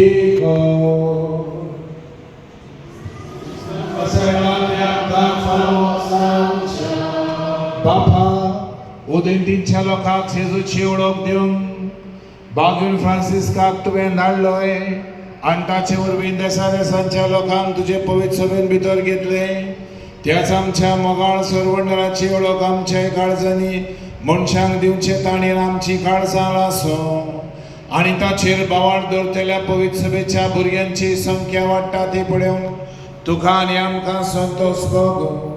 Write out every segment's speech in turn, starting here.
कर. बापा, उदेंतींच्या लोकांक जेजूची वळख दिवंक बागून फ्रांसिस्काक तुवें धाडलोय आनी ताचे वरवीं देसा देसांच्या लोकांक तुजे पवित्र सभेन भितर घेतले. त्याच आमच्या मोगाळ सरवंडराची वळख आमच्या काळजांनी मनशांक दिवचे ताणें आमची काळजां आसूं आनी ताचेर बावाळ दवरतल्या पवित्र सभेच्या भुरग्यांची संख्या वाडटा ती पळोवन तुका आनी आमकां संतोश भोगूं.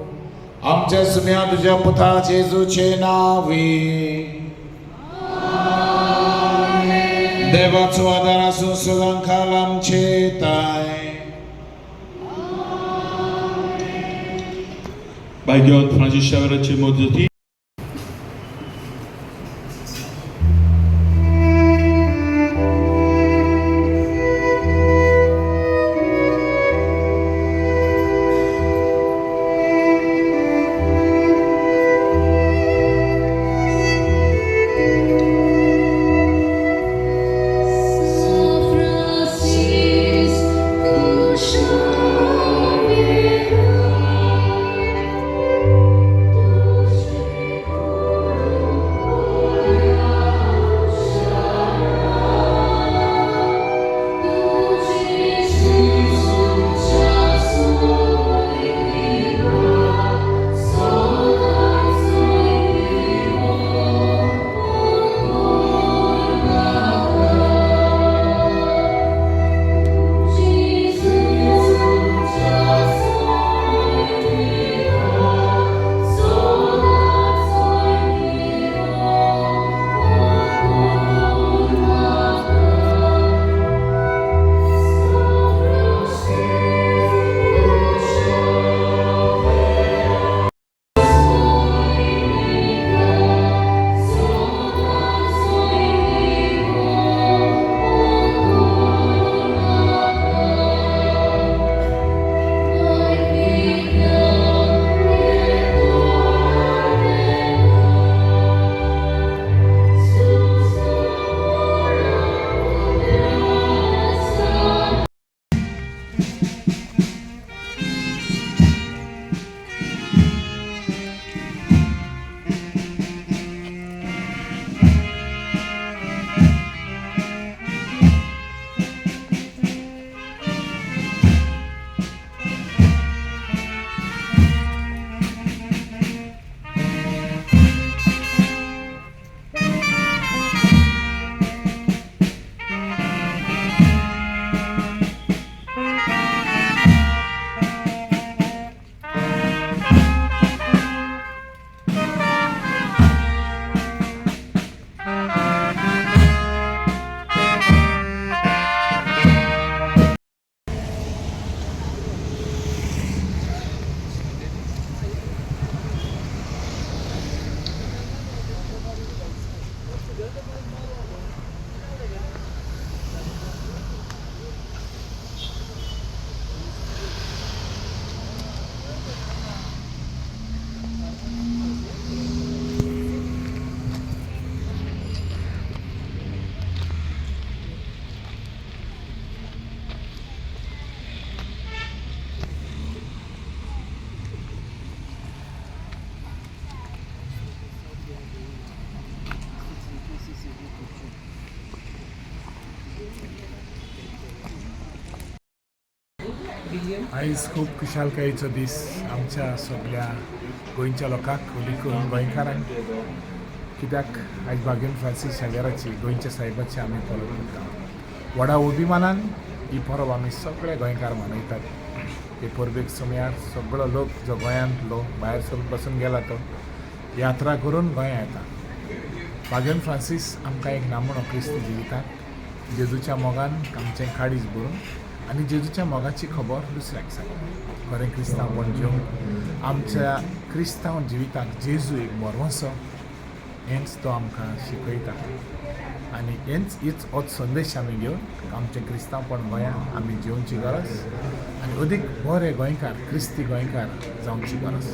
आमच्या सुम्या तुज्या पुता जेजूचे नावी. देवाचो आदार आसूं सदां खाल आमचे ताय. भाग्यवंत फ्रांसीस शावेराचे मजती. Francisco Xavier, आयज खूब खुशालकायेचो दीस आमच्या सगल्या गोंयच्या लोकांक, उली करून गोंयकारांक, कित्याक आयज बागेन फ्रांसीस शागेराची, गोंयच्या सायबाची आमी परब करता. व्हडा अभिमानान ही परब आमी सगळे गोंयकार मनयतात. हे परबेक समयार सगळो लोक जो गोंयांतलो भायर सरून बसून गेला तो यात्रा करून गोंया येता. बागेन फ्रांसीस आमकां एक नामणो क्रिस्ती जिविताक, जेजूच्या मोगान आमचें काळीज भरून आनी जेजूच्या मोगाची खबर दुसऱ्याक सांगप, खरें क्रिस्तांवपण जेवन आमच्या क्रिस्तांव जिविताक जेजू एक भरवंसो हेंच तो आमकां शिकयता आनी हेंच हीच होच संदेश आमी घेवन आमचें क्रिस्तांवपण गोंयांत आमी जिवची गरज आनी अदीक बरे गोंयकार, क्रिस्ती गोंयकार जावची गरज.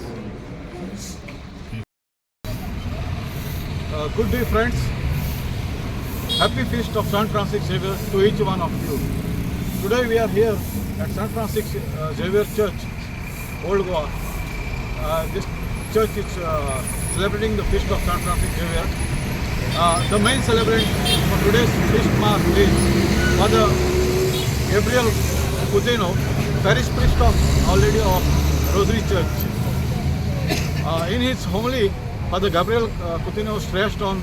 Good day, friends. Happy Feast of Saint Francis Xavier to each one of you. Today we are here at St. Francis Xavier Church, Old Goa. This church is celebrating the feast of St. Francis Xavier. The main celebrant for today's feast mass is Father Gabriel Coutinho, parish priest of Our Lady of Rosary Church. In his homily, Father Gabriel Coutinho stressed on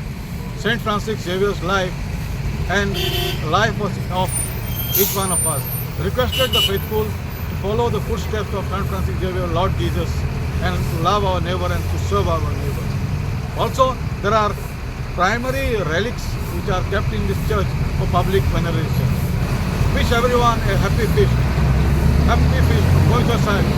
St. Francis Xavier's life and life of each one of us. Requested the faithful to follow the footsteps of St. Francis Xavier, Lord Jesus, and to love our neighbor and to serve our neighbor. Also, there are primary relics which are kept in this church for public veneration. Wish everyone a happy feast. Happy feast from Goicho Sahib.